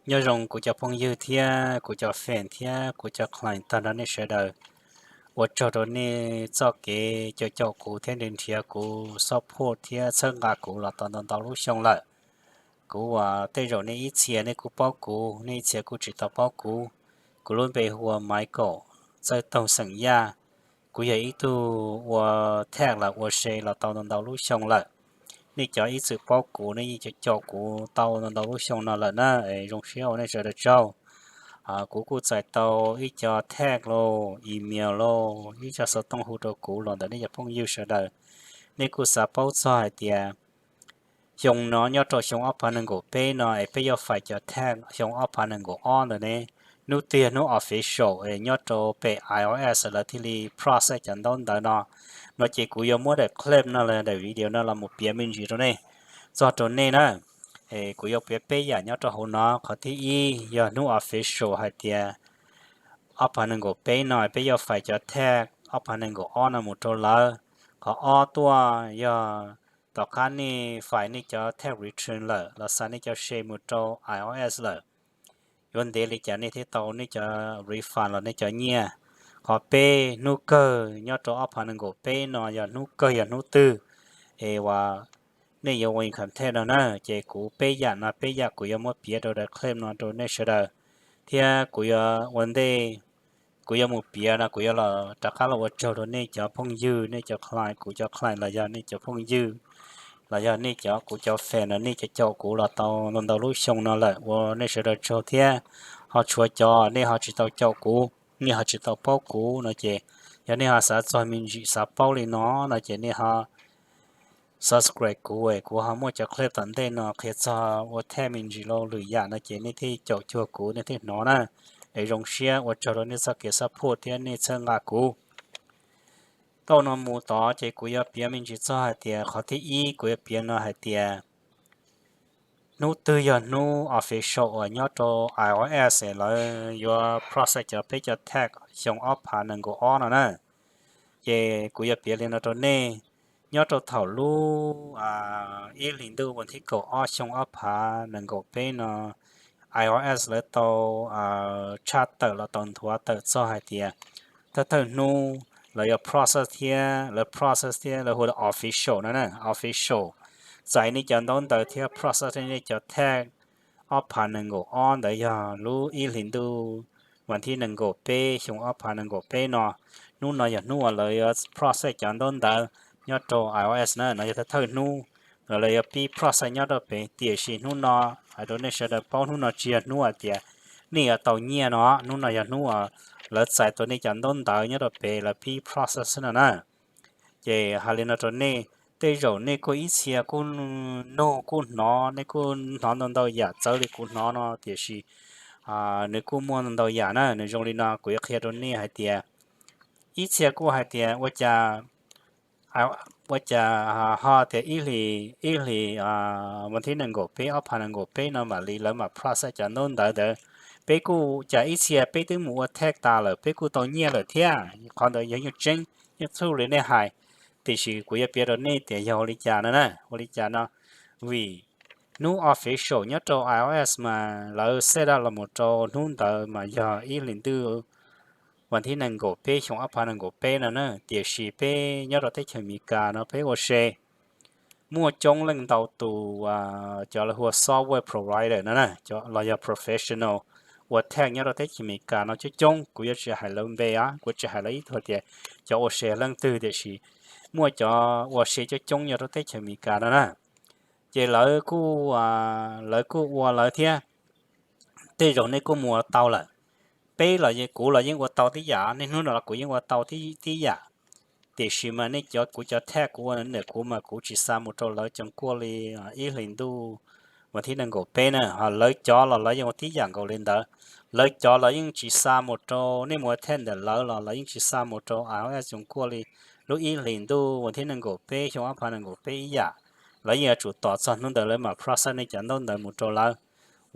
Nyob zoo kuv cov phooj ywg thiab kuv cov fan thiab kuv cov client tag nrho nej sawv daws. Ua tsaug rau nej txoj kev caum caum kuv thiab nrhiav nrhiav kuv, support thiab txhawb nqa kuv los tau ntau ntau lub xyoo lawm. Kuv uas tej zaum nej ib txhia nej kuj paub kuv, nej ib txhia kuj tsis tau paub kuv. Kuv lub npe hu ua Michael Txawj Toog xeem Yaj. Kuv yog ib tug ua tax los ua se los tau ntau ntau lub xyoo lawm. Nej cov ib txwm paub kuv nej yeej caum kuv tau ntau ntau lub xyoo no lawm na, zoo siab ua nej sawv daws tsaug. Kuv kuj txais tau ib co tax los email los ib co xov tooj hu rau kuv los ntawm nej cov phooj ywg sawv daws. Nej kuj xav paub txog hais tias xyoo no nyob rau xyoo ob phav nees nkaum peb no es peb yuav file cov tax xyoo ob phav nees nkaum ob ntawd ne, hnub twg yog hnub official es nyob rau pem I R S lawv thiaj li process cov ntaub ntawv no. No ces kuv yuav muab daim clip no los daim video no los mus piav me ntsis rau nej, txog rau nej na. Es kuv yuav piav peb yam nyob rau hauv no. Qhov thib ib yog hnub official hais tias ob phav nees nkaum peb no peb yuav file cov tax ob phav nees nkaum ob no mus rau lawv. Qhov ob tuaj yog tom qab nej file nej cov tax return lawm los xa nej cov se mus rau I R S lawm, yuav ntev li cas nej thiaj tau nej cov refund los nej cov nyiaj. Qhov peb, hnub kawg nyob rau ob phav nees nkaum peb no yog hnub kawg yog hnub twg es uas nej yuav ua income tax no na. Ces kuv peb yam no peb yam kuv yuav muab piav rau daim clip no rau nej sawv daws, thiab kuv yuav ua ntej kuv yuav mus piav no kuv yuav los rov qab los ua tsaug rau nej cov phooj ywg, nej cov client, kuv cov client los yog nej cov phooj ywg, los yog nej cov kuv cov fan no nej cov caum kuv los tau ntau ntau lub xyoo no lawm, ua nej sawv daws tsaug thiab. Ho tshuav cov nej ho tsis tau caum kuv, nej ho tsis tau paub kuv no ces yog nej ho xav txog me ntsis xav paub li no no ces nej ho subscribe kuv, kuv ho muaj cov clip tom ntej no qhia txog ua tax me ntsis los lwm yam no ces nej thiaj caum cuag kuv nej thiaj hnov na. Es zoo siab ua tsaug rau nej txoj kev support thiab nej txhawb nqa kuv. Tau no mus tod ces kuv yuav piav me ntsis txog hais tias qhov thib ib kuv yuav piav no hais tias hnub twg yog hnub official uas nyob rau I R S lawv yuav process cov peb cov tax xyoo ob phav nees nkaum ob no na. Ces kuv yuav piav li no rau nej, nyob rau thaum lub ib hlis ntuj vas thib kaum ob xyoo ob phav nees nkaum peb no, I R S lawv tau tshaj tawm los tau nthuav tawm txog hais tias thawj thawj hnub lawv yuav process thiab, lawv process thiab lawv hu ua official no na, official txais nej cov ntaub ntawv thiab process nej cov tax ob phav nees nkaum ob ntawd yog lub ib hlis ntuj vas thib nees nkaum peb xyoo ob phav nees nkaum peb no. Hnub no yog hnub uas lawv yuav process cov ntaub ntawv nyob rau I R S na, no yog thawj thawj hnub uas lawv yuav pib process nyob rau pem. Tiam sis hnub no hais rau nej sawv daws paub hnub no tsis yog hnub hais tias nej yuav tau nyiaj no, hnub no yog hnub uas lawv txais tau nej cov ntaub ntawv nyob rau pem lawv pib process no na. Ces hais li no rau nej, tej zaum nej kuj ib txhia kuj nug kuj hnov, nej kuj hnov ntau ntau yam txawv li kuv hnov no, tiam sis nws kuj muaj ntau ntau yam na. Nws zoo li no, kuv yuav qhia rau nej hais tias ib txhia kuj hais tias ua cas, ua cas ho tias ib hlis, ib hlis vas thib nees nkaum peb ob phav nees nkaum peb no mam li lawv mam process cov ntaub ntawv ntawd. Peb kuj cas ib txhia peb twb mus ua tax tas lawm peb kuj tau nyiaj lawm thiab. Qhov ntawd yog yeej tseeb, yeej txhua li nej hais. Tiam sis kuv yuav piav rau nej tias yog ua li cas no na, ua li cas no, vim hnub official nyob rau I R S mas lawv set up los mus rau hnub ntawd mas yog ib hlis ntuj vas thib nees nkaum peb xyoo ob phav nees nkaum peb no na. Tiam sis peb nyob rau teb chaws Amelikas no peb ua se muaj coob leej ntau tus cov lawv hu ua software provider no na, los yog professional ua tax nyob rau teb chaws Amelikas no coob coob. Kuv yuav tsis hais lawv npe, kuv tsis hais lawv ib tug tias cov ua se leej twg, tiam sis muaj cov ua se coob coob nyob rau teb chaws Amelikas no na. Ces lawv kuj, lawv kuj ua lawv thiab. Tej zaum nej kuj mus ua tau lawm. Peb los kuv los yeej ua tau tib yam, niaj hnub no los kuv yeej ua tau tib yam. Tiam sis mas nej cov, kuv cov tax kuv ua ntawm kuv mas kuv tsis xa mus rau lawv coos kuaj li ib hlis ntuj vas thib nees nkaum peb na, ho lawv cov los lawv yeej ua tib yam nkaus li ntawd. Lawv cov los yeej tsis xa mus rau, nej mus ua tax ntawm lawv los lawv yeej tsis xa mus rau I R S coos kuaj li lub ib hlis ntuj vas thib nees nkaum peb xyoo ob phav nees nkaum peb ib yam. Lawv yeej yuav tsum tos txog hnub ntawd lawv mam process nej cov ntaub ntawv mus rau lawv.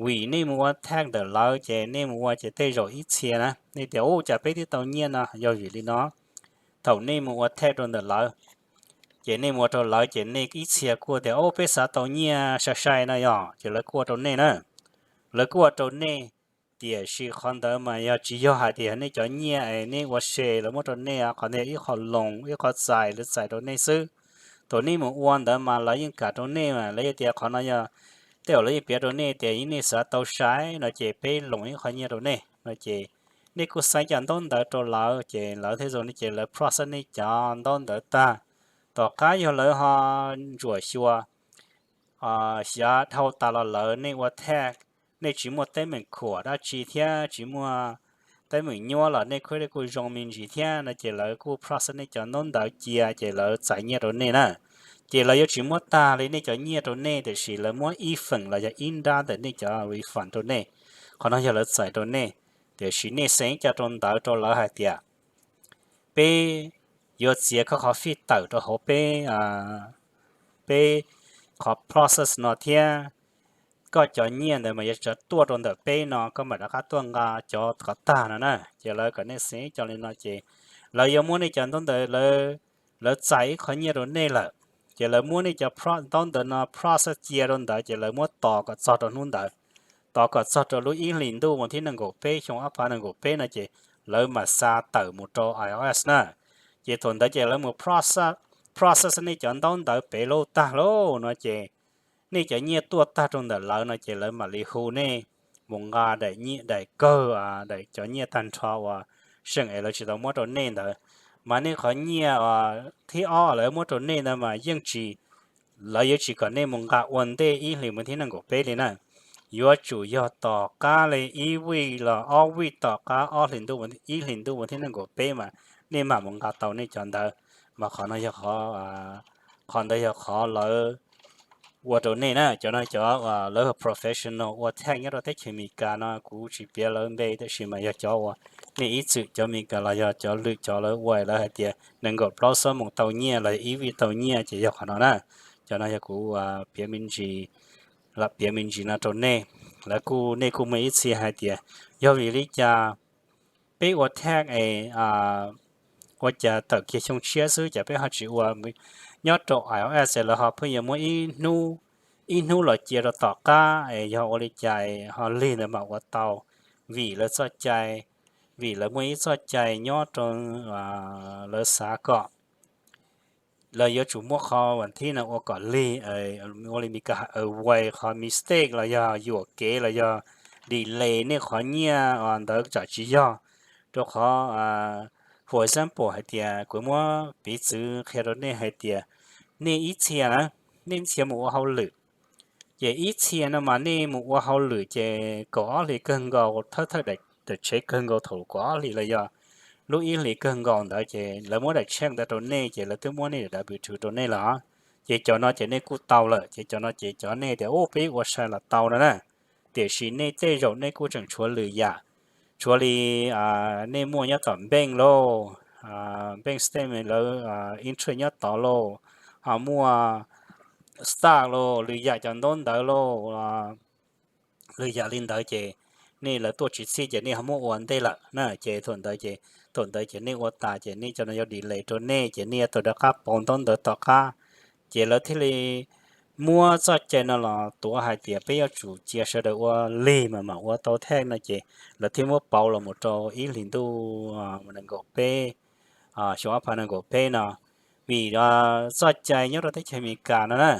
Vim nej mus ua tax ntawm lawv ces nej mus ua ces tej zaum ib txhia na nej tias ub cas peb twb tau nyiaj no, yog vim li no. Thaum nej mus ua tax rau ntawm lawv, ces nej mus ua rau lawv ces nej ib txhia kuj tias ub peb xav tau nyiaj sai sai no yog, ces lawv kuj ua rau nej na. lawv kuj ua rau nej, tiam sis qhov ntawd mas yog tsis yog hais tias nej cov nyiaj es nej ua se lawv muab rau nej, qhov ntawd yog ib qho loos, ib qho txais lawv txais rau nej xwb. Thaum nej mus ua ntawd mas lawv yeej kam rau nej mas lawv yeej tias qhov no yog tej uas lawv yeej piav rau nej tias nej xav tau sai no ces peb loos ib qho nyiaj rau nej no ces nej kuj xeeb cov ntaub ntawv rau lawv ces lawv thiaj zoo li ces lawv process nej cov ntaub ntawv tag. Tom qab yog lawv ho ntsuam xyuas xyov dhau tas los lawv nej ua tax, nej tsis muaj teeb meem khuam dab tsi thiab tsis muaj teeb meem nyuab los nej credit kuj zoo me ntsis thiab no ces lawv kuj process nej cov ntaub ntawv cia ces lawv txais nyiaj rau nej na. Ces lawv yuav tsis muab tag li nej cov nyiaj rau nej tiam sis lawv muab ib feem los yog ib nrab ntawm nej cov refund rau nej. Qhov no yog lawv txais rau nej, tiam sis nej xeeb cov rau ntawv rau lawv hais tias peb yuav txiav koj qhov fij tawm rau hauv peb, peb qhov process no thiab koj cov nyiaj ntawd mas yuav tsum tuaj rau ntawm peb no koj mam rov qab tuaj nqa cov kom tag no na. Ces lawv kom nej xeeb cov li no ces lawv yuav muab nej cov ntaub ntawv, lawv txais ib qho nyiaj rau nej lawm, ces lawv muab nej cov ntaub ntawv no process cia rau ntawd ces lawv muab tos kom txog rau hnub ntawd, tos kom txog rau lub ib hlis ntuj vas thib nees nkaum peb xyoo ob phav nees nkaum peb no ces lawv mam xa tawm mus rau I R S na. Ces thaum ntawd ces lawv mus process nej cov ntaub ntawv pem lauj tag lauj no ces nej cov nyiaj tuaj tag rau ntawm lawv no ces lawv mam li hu nej mus nqa daim nyiaj daim kawg, daim cov nyiaj tag nrho uas seem es lawv tsis tau muab rau nej ntawd. Mas nej qhov nyiaj thib ob lawv muab rau nej ntawd mas yeej tsis, lawv yuav tsis kom nej mus nqa ua ntej ib hlis vas thib nees nkaum peb li na. Yuav tsum yog tom qab li ib vij los ob vij tom qab ob hlis ntuj, ib hlis ntuj vas thib nees nkaum peb mas nej mam mus nqa tau nej cov ntawd. Mas qhov no yog, qhov ntawd yog qhov lawv ua rau nej na. Cov no cov lawv professional ua tax nyob rau teb chaws Amelikas no kuv tsis piav lawv npe tab sis mas yog cov uas nej ib txwm cov Amelikas los yog cov lwm cov lawv ua lawv hais tias nees nkaum plaub xuab moos tau nyiaj los yog ib vij tau nyiaj ces yog qhov no na. Cov no yog kuv piav me ntsis, lam piav me ntsis no rau nej. Lawv kuj, nej kuj muaj ib txhia hais tias yog vim li cas peb ua tax es ua cas tawm kiag xyoo tshiab xwb cas peb ho tsis ua, nyob rau I R S lawv ho pheej yuav muab ib hnub los cia rau tom qab es yog ua li cas ho lig ntawd mam ua tau. Vim lawv txoj cai, vim lawv muaj ib txoj cai nyob rau, lawv xav kom lawv yuav tsum muab qhov vas thib no ua kom lig, ua li Meskas hais avoid qhov mistake los yog yuam kev los yog delay nej qhov nyiaj ntawd tsam tsis yog. Rau qhov, for example hais tias kuv muab piv txwv qhia rau nej hais tias nej ib txhia na, nej ib txhia mus ua hauj lwm, ces ib txhia no mas nej mus ua hauj lwm ces kaum ob hlis kawg nkaus, thawj thawj daim tsheb kawg nkaus thaum kaum ob hlis los yog lub ib hlis kawg nkaus ntawd ces lawv muab daim check ntawd rau nej ces lawv twb muab nej daim W two rau nej lawm. Ces cov no ces nej kuj tau lawm, ces cov no ces cov nej tias ub peb ua sai los tau no na. Tiam sis nej tej zaum nej kuj tseem tshuav lwm yam, tshuav li nej muaj nyob tom bank lauj, bank statement lawv interest nyob tod lauj, ho muaj stock lauj, lwm yam cov ntaub ntawv lauj, lwm yam li ntawd ces nej lawv tuaj tsis txhij ces nej ho muab ua ntej lawm na. Ces thaum ntawd ces, thaum ntawd ces nej ua tas ces nej cov no yuav delay rau nej ces nej yuav tau rov qab pauv ntaub ntawv tom qab. Ces lawv thiaj li muab txoj cai no los tuav hais tias peb yuav tsum cia sawv daws ua lig mas mam ua tau tax no ces lawv thiaj muab pauv los mus rau ib hlis ntuj nees nkaum peb, xyoo ob phav nees nkaum peb no. Vim txoj cai nyob rau teb chaws Amelikas no na,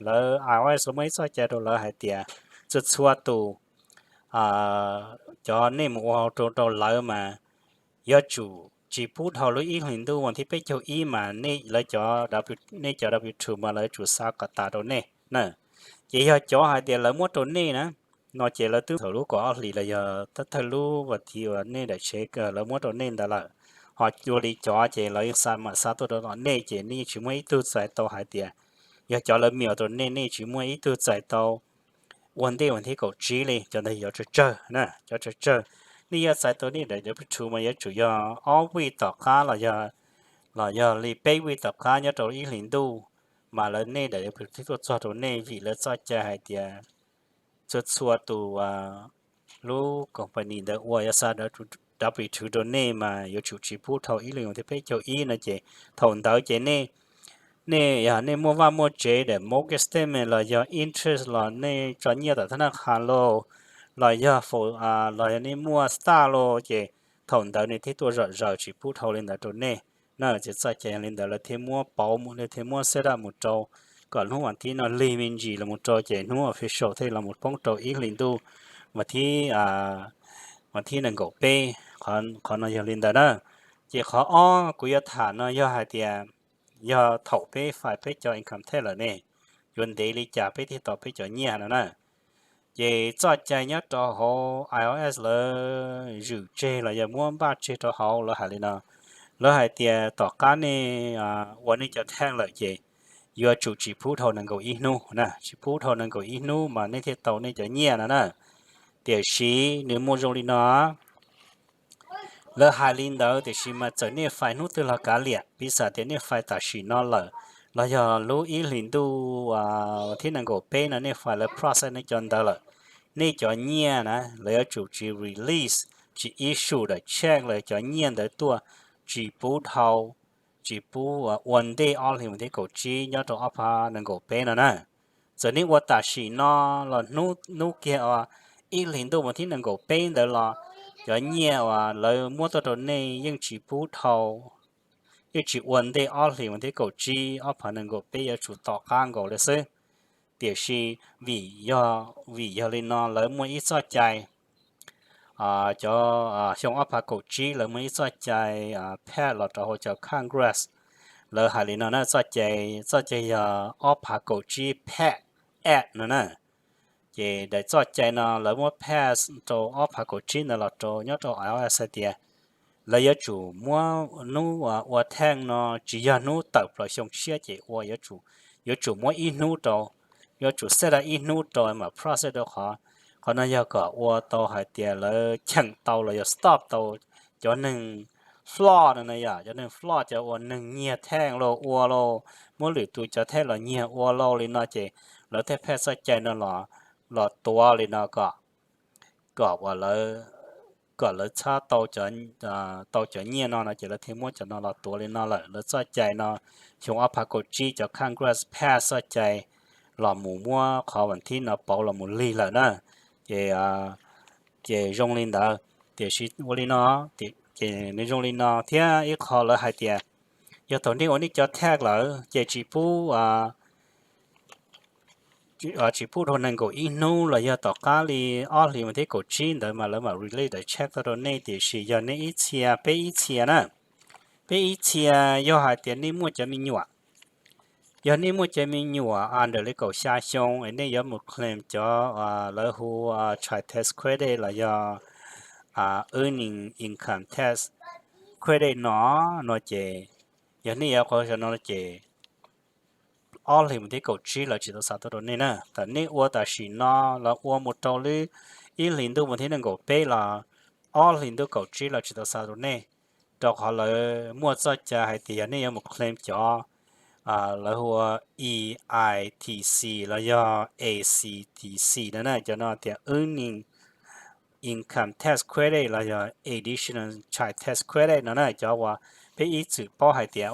lawv I R S lawv muaj ib txoj cai rau lawv hais tias txhua txhua tus cov nej mus ua rau rau lawv mas yuav tsum tsis pub dhau lub ib hlis ntuj vas thib peb caug ib mas lawv cov, nej cov W two mas lawv yuav tsum xa kom tas rau nej na. Ces yog cov hais tias lawv muab rau nej na, no ces lawv twb thaum lub kaum ob hlis los yog thawj lub vas thiv uas nej daim tsheb lawv muab rau nej ntawd lawm, ho ua li cov ces lawv yeej xa mam xa tuaj rau tom nej ces nej yeej tsis muaj ib tug txais tau hais tias, yog cov lawv mail rau nej, nej tsis muaj ib tug txais tau ua ntej vas thib kaum tsib li. Cov ntawd yog cov tsawg tsawg na, cov tsawg tsawg. Nej yuav txais tau nej daim W two mas yuav tsum yog ob vij tom qab los yog, los yog li peb vij tom qab nyob rau ib hlis ntuj mas lawv, nej daim W two thiaj tuaj txog rau nej vim lawv txoj cai hais tias txhua txhua tus lub company ntawd ua yuav xa W two rau nej mas yuav tsum tsis pub dhau ib hlis ntuj vas thib peb caug ib no ces thaum ntawd ces nej, nej yog nej muaj vaj muaj tsev daim mortgage statement los yog interest los nej tso nyiaj tom thab naj qha lauj, los yog los yog nej muaj start los ces thaum ntawd nws thiaj tuaj zom zaws tsis pub dhau li ntawd rau nej na. Ces txoj cai li ntawd lawv thiaj muab pauv, lawv thiaj muab set up mus rau kom hnub vas thib no lig me ntsis los mus rau ces hnub official thiaj los mus poob rau ib hlis ntuj vas thib, vas thib nees nkaum peb. Qhov no yog li ntawd na. Ces qhov ob kuv yuav tham no yog hais tias yog thaum peb file peb cov income tax lawm ne, yuav ntev li cas peb thiaj tau peb cov nyiaj no na. Ces txoj cai nyob rau hauv I R S lawv zwm tseg los yog muab npaj tseg rau hauv lawv hais li no, lawv hais tias tom qab nej ua nej cov tax lawm ces yuav tsum tsis pub dhau nees nkaum ib hnub na, tsis pub dhau nees nkaum ib hnub mas nej thiaj tau nej cov nyiaj no na. Tiam sis nws muaj zoo li no, lawv hais li ntawd tiam sis mas txawm nej file hnub twg los kav liam, piv xam tias nej file tam sim no lawm los yog lub ib hlis ntuj thib nees nkaum peb no nej file lawv process nej cov ntawd lawm, nej cov nyiaj na lawv yuav tsum tsis release, tsis issue daim check los cov nyiaj ntawd tuaj tsis pub dhau, tsis pub ua ntej ob hlis vas thib kaum tsib nyob rau ob phav nees nkaum peb no na. Txawm nej ua tam sim no los hnub kiag ib hlis ntuj vas thib nees nkaum peb ntawd los cov nyiaj uas lawv muab tuaj rau nej yeej tsis pub dhau, yeej tsis ua ntej ob hlis vas thib kaum tsib ob phav nees nkaum peb, yuav tsum tom qab nkaus li xwb. Tiam sis vim yog, vim yog li no lawv muaj ib txoj cai, cov xyoo ob phav kaum tsib lawv muaj ib txoj cai pass los rau hauv cov Congress, lawv hais li no na, txoj cai, txoj cai yog ob phav kaum tsib pass act no na. Ces daim txoj cai no lawv muab pass rau ob phav kaum tsib ntawd los rau nyob rau I R S hais tias lawv yuav tsum muab hnub ua tax no tsis yog hnub tawm plaws xyoo tshiab ces ua, yuav tsum muab ib hnub rau, yuav tsum set up ib hnub rau mam process rau qhov, qhov no yog kom ua tau hais tias lawv cheem tau los yog stop tau cov neeg fraud no na yom, cov neeg fraud, cov uas neeg nyiag tax los ua los muab lwm tus cov tax los nyiag ua los li no ces lawv thiaj pass txoj cai no los tuav li no kom, kom uas lawv, kom lawv txhob tau, tau cov nyiaj no no ces lawv thiaj muab cov no los tuav li no lawm. Lawv txoj cai no xyoo ob phav kaum tsib cov Congress pass txoj cai los mus muab qhov vas thib no pauv los mus lig lawm na. Ces, ces zoo li ntawd, tiam sis ua li no, ces nws zoo li no thiab ib qho lawv hais tias yog thaum nej ua nej cov tax lawm ces tsis pub tsis pub dhau nees nkaum ib hnub los yog tom qab li ob hlis vas thib kaum tsib ntawd mas lawv mam release daim check tuaj rau nej, tiam sis yog nej ib txhia, peb ib txhia na, peb ib txhia yog hais tias nej muaj cov me nyuam, yog nej muaj cov me nyuam under li kaum xya xyoo es nej yuav mus claim cov lawv hu child tax credit los yog earning income tax credit no, no ces yog nej yuav qhov no ces ob hlis vas thib kaum tsib lawv tsis tau xa tuaj rau nej na. Thaum nej ua tam sim no los ua mus rau lub ib hlis ntuj vas thib nees nkaum peb los ob hlis ntuj kaum tsib lawv tsis tau xa rau nej, rau qhov lawv muaj txoj cai hais tias yog nej yuav mus claim cov lawv hu ua E I T C los yog A C T C no na, cov no tias earning income tax credit los yog additional child tax credit no na, cov uas peb ib txwm paub hais tias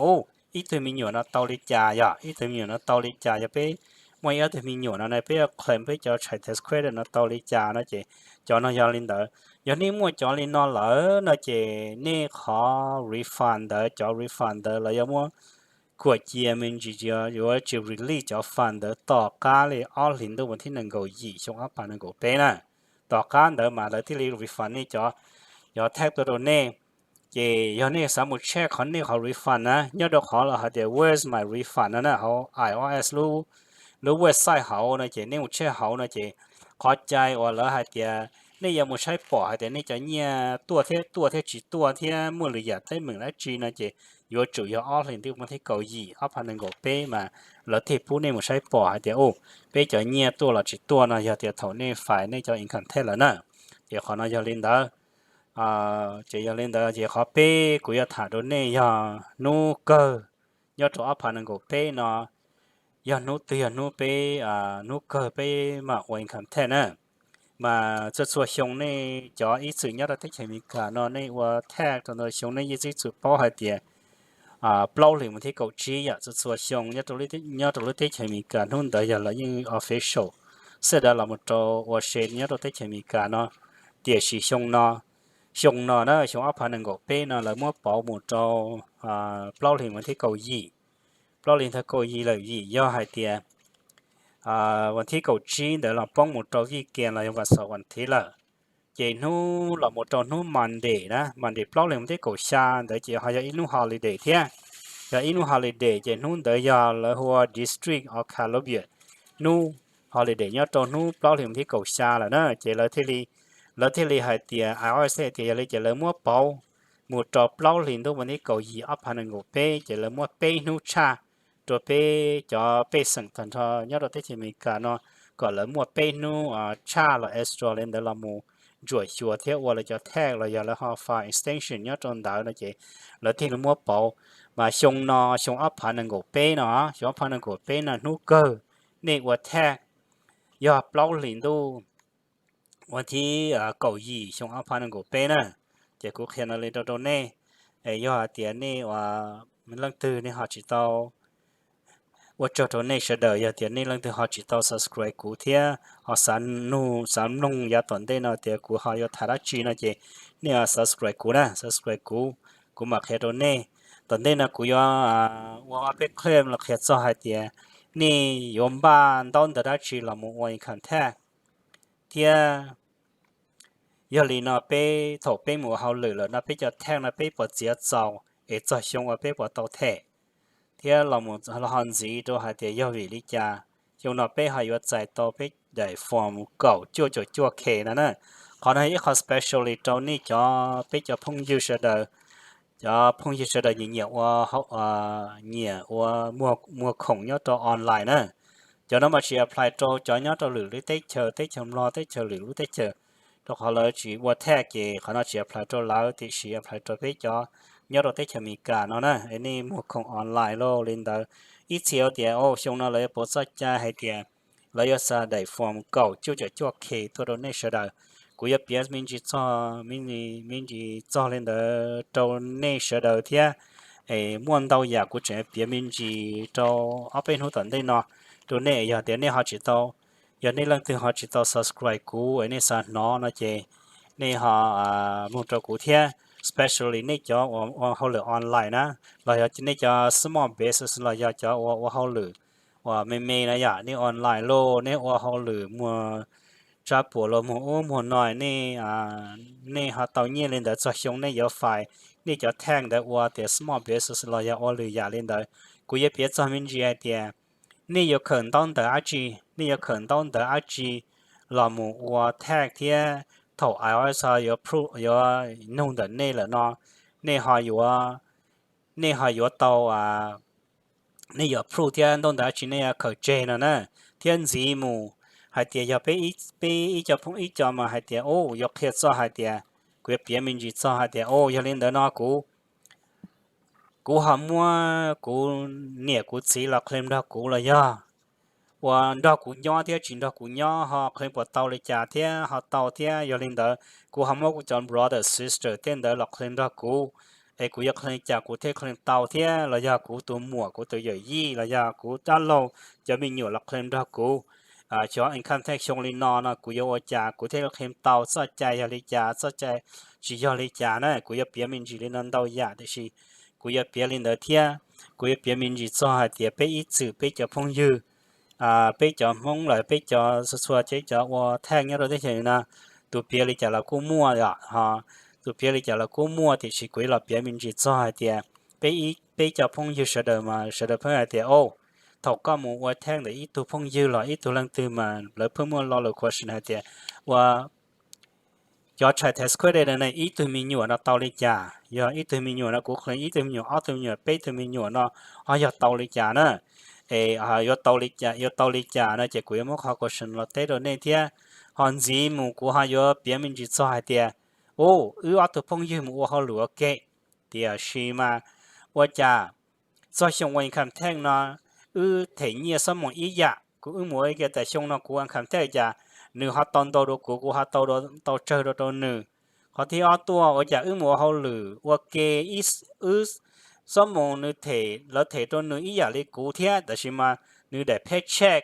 ib tug me nyuam no tau li cas, yog ib tug me nyuam no tau li cas, yog peb muaj ib ob tug me nyuam no na peb yuav claim peb cov child tax credit no tau li cas no ces cov no yog li ntawd. Yog nej muaj cov li no lawm no ces nej qhov refund ntawd, cov refund ntawd lawv yuav muab khuam cia me ntsis, yuav tsis release cov fund ntawd tom qab li ob hlis ntuj vas thib nees nkaum yim xyoo ob phav nees nkaum peb na. Tom qab ntawd mas lawv thiaj li refund nej cov, cov tax tuaj rau nej. Ces yog nej xav mus check qhov nej qhov refund na, nyob rau qhov lawv hais tias where's my refund no na, hauv I R S lub, lub website hauv no ces nej mus check hauv no ces qhov cai uas lawv hais tias nej yuav mus saib pom hais tias nej cov nyiaj tuaj thiab, tuaj thiab tsis tuaj thiab muaj lwm yam teeb meem dab tsi no ces yuav tsum yog ob hlis ntuj vas thib kaum yim ob phav nees nkaum peb mas lawv thiaj pub nej mus saib pom hais tias u, peb cov nyiaj tuaj los tsis tuaj no yog tias thaum nej file nej cov income tax lawm na. Ces qhov no yog li ntawd. Ces yog li ntawd ces qhov peb kuv yuav tham rau nej yog hnub kawg nyob rau ob phav nees nkaum peb no, yog hnub twg yog hnub peb, hnub kawg peb mam ua income tax na. Mas txhua txhua xyoo nej cov ib txwm nyob rau teb chaws Amelikas no nej ua tax rau ntawm xyoo nej yeej txwj txwm paub hais tias plaub hlis vas thib kaum tsib yom, txhua txhua xyoo nyob rau lub teb chaws Amelikas hnub ntawd yog lawv yeej official sawv daws los mus rau ua se nyob rau teb chaws Amelikas no. Tiam sis xyoo no, xyoo no na, xyoo ob phav nees nkaum peb no lawv muab pauv mus rau plaub hlis vas thib kaum yim, plaub hlis thib kaum yim lawm vim yog hais tias vas thib kaum tsib ntawd los poob mus rau vij kias los yog vas xaum vas thiv lawm. Ces hnub los mus rau hnub Monday na, Monday plaub hlis vas thib kaum xya ntawd ces ho yog ib hnub holiday thiab. Yog ib hnub holiday ces hnub ntawd yog lawv hu ua District of Columbia hnub holiday nyob rau hnub plaub hlis vas thib kaum xya lawm na. Ces lawv thiaj li, lawv thiaj li hais tias, IRS thiaj tias yog li ces lawv muab pauv mus rau plaub hlis ntuj vas thib kaum yim ob phav nees nkaum peb ces lawv muab peb hnub tshaj rau peb cov pej xeem tag nrho nyob rau teb chaws Amelikas no, kom lawv muaj peb hnub tshaj los extra li ntawd los mus ntsuam xyuas thiab ua lawv cov tax los yog lawv ho file extension nyob rau ntawd no ces lawv thiaj li muab pauv. Mas xyoo no, xyoo ob phav nees nkaum peb no, xyoo ob phav nees nkaum peb no hnub kawg nej ua tax yog plaub hlis ntuj vas thib kaum yim xyoo ob phav nees nkaum peb na. Ces kuv qhia no li rau rau nej, es yog hais tias nej ua leej twg nej ho tsis tau, ua tsaug rau nej sawv daws, yog tias nej leej twg ho tsis tau subscribe kuv thiab ho xav nug xav mloog yav tom ntej no tias kuv ho yuav tham dab tsi no ces nej subscribe kuv na, subscribe kuv, kuv mam qhia rau nej. Tom ntej no kuv yuav ua ob peb clip los qhia txog hais tias nej yuav npaj ntaub ntawv dab tsi los mus ua income tax thiab yog li no peb thaum peb mus ua hauj lwm lawm no peb cov tax no peb puas txiav txaus es txog xyoo uas peb puas tau them thiab los ho ntxiv rau hais tias yog vim li cas xyoo no peb ho yuav txais tau peb daim form kaum cuaj caum cuaj K no na. Qhov no ib qho specially rau nej cov, peb cov phooj ywg sawv daws, cov phooj ywg sawv daws nyiam nyiam ua, nyiam ua muag khoom nyob rau online na. Cov no mas tsis apply rau cov nyob rau lwm lub teb chaws, teb chaws Nplog, teb chaws lwm lub teb chaws, rau qhov lawv tsis ua tax ces qhov no tsis apply rau lawv, tiam sis apply rau peb cov nyob rau teb chaws Amelikas no na. Nej muag khoom online los li ntawd, ib txhia tias xyoo no lawv yuav pauv txoj cai hais tias lawv yuav xa daim form kaum cuaj caum cuaj K tuaj rau nej sawv daws. Kuv yuav piav me ntsis txog, me ntsis txog li ntawd rau nej sawv daws thiab. Es muaj ntau yam kuv tseem piav me ntsis rau ob peb hnub tom ntej no rau nej. Yog tias nej ho tsis tau, yog nej leej twg ho tsis tau subscribe kuv es nej xav hnov no ces nej ho mloog rau kuv thiab, specially nej cov uas ua hauj lwm online na, los yog nej cov small business los yog cov uas ua hauj lwm uas me me na yom, nej online los nej ua hauj lwm muag tsab puas los muag ub muag no, nej, nej ho tau nyiaj li ntawd txog xyoo nej yuav file nej cov tax ntawd ua tias small business los yog ua lwm yam li ntawd. Kuv yuav piav txog me ntsis hais tias nej yuav khaws ntaub ntawv dab tsi, nej yuav khaws ntaub ntawv dab tsi los mus ua tax thiab thaum IRS yuav, yuav nug ntawm nej lawm no, nej ho yuav, nej ho yuav tau, nej yuav proof thiab ntaub ntawv dab tsi nej yuav khaws tseg no na. Thiab ntxiv mus hais tias yog peb, peb ib co phooj ib co mas hais tias, u, yuav qhia txog hais tias, kuv yuav piav me ntsis txog hais tias, u, yog li ntawd no kuv, kuv ho muab kuv niam kuv txiv los claim nrog kuv los yog ua nrog kuv nyob thiab tsis nrog kuv nyob ho claim puas tau li cas thiab ho tau thiab. Yog li ntawd kuv ho muab kuv cov brother sister tej ntawd los claim nrog kuv, es kuv yuav claim li cas kuv thiaj claim tau thiab, los yog kuv tus muam kuv tus yawm yij los yog kuv dab laug cov me nyuam los claim nrog kuv. Xyov income tax xyoo li no no kuv yuav ua cas kuv thiaj claim tau, txoj cai yog li cas, txoj cai tsis yog li cas na. Kuv yuav piav me ntsis li no ntau yam, tiam sis kuv yuav piav li ntawd thiab. Kuv yuav piav me ntsis txog hais tias peb ib txwm peb cov phooj ywg, peb cov Hmoob los peb cov txhua txhua cov ua tax nyob rau teb chaws no, tus piav li cas los kuj muaj yom, ho tus piav li cas los kuj muaj, tiam sis kuv yuav los piav me ntsis txog hais tias peb, peb cov phooj ywg sawv daws mas sawv daws pheej hais tias, o, thaum koj mus ua tax ntawm ib tug phooj ywg los ib tug leej twg mas lawv pheej muaj lo lus question hais tias, ua cov child tax credit ne ib tug me nyuam no tau li cas? Yog ib tug me nyuam no kuv claim ib tug me nyuam, ob tug me nyuam, peb tug me nyuam no ho yog tau li cas na? Es yuav tau li cas, yuav tau li cas no ces kuv yuav muab qhov question los teb rau nej thiab. Ho ntxiv mus kuv ho yuav piav me ntsis txog hais tias, u, wb ob tug phooj ywg mus ua hauj lwm ua ke, tiam sis mas ua cas txog xyoo ua income tax no wb them nyiaj xob moos ib yam, kuv wb mus ua ke tas xyoo no kuv ua income tax cas nws ho tau ntau dua kuv, kuv ho tau, tau tsawg dua rau nws. Qhov thib ob tuaj ua cas wb mus ua hauj lwm ua ke, wb xob moos nws them, lawv them rau nws ib yam li kuv thiab, tab sis mas nws daim paycheck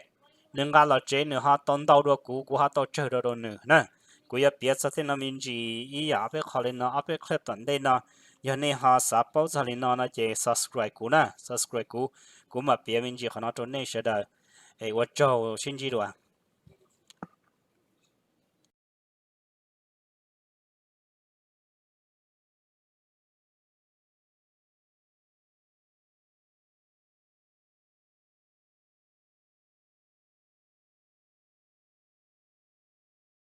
nws nqa los tsev nws ho tau ntau dua kuv, kuv ho tau tsawg dua rau nws na. Kuv yuav piav txog tej no me ntsis ib yam ob peb qho li no, ob peb clip tom ntej no. Yog nej ho xav paub txog li no no ces subscribe kuv na, subscribe kuv, kuv mam piav me ntsis qhov no rau nej sawv daws. Es ua tsaug, sib ntsib dua.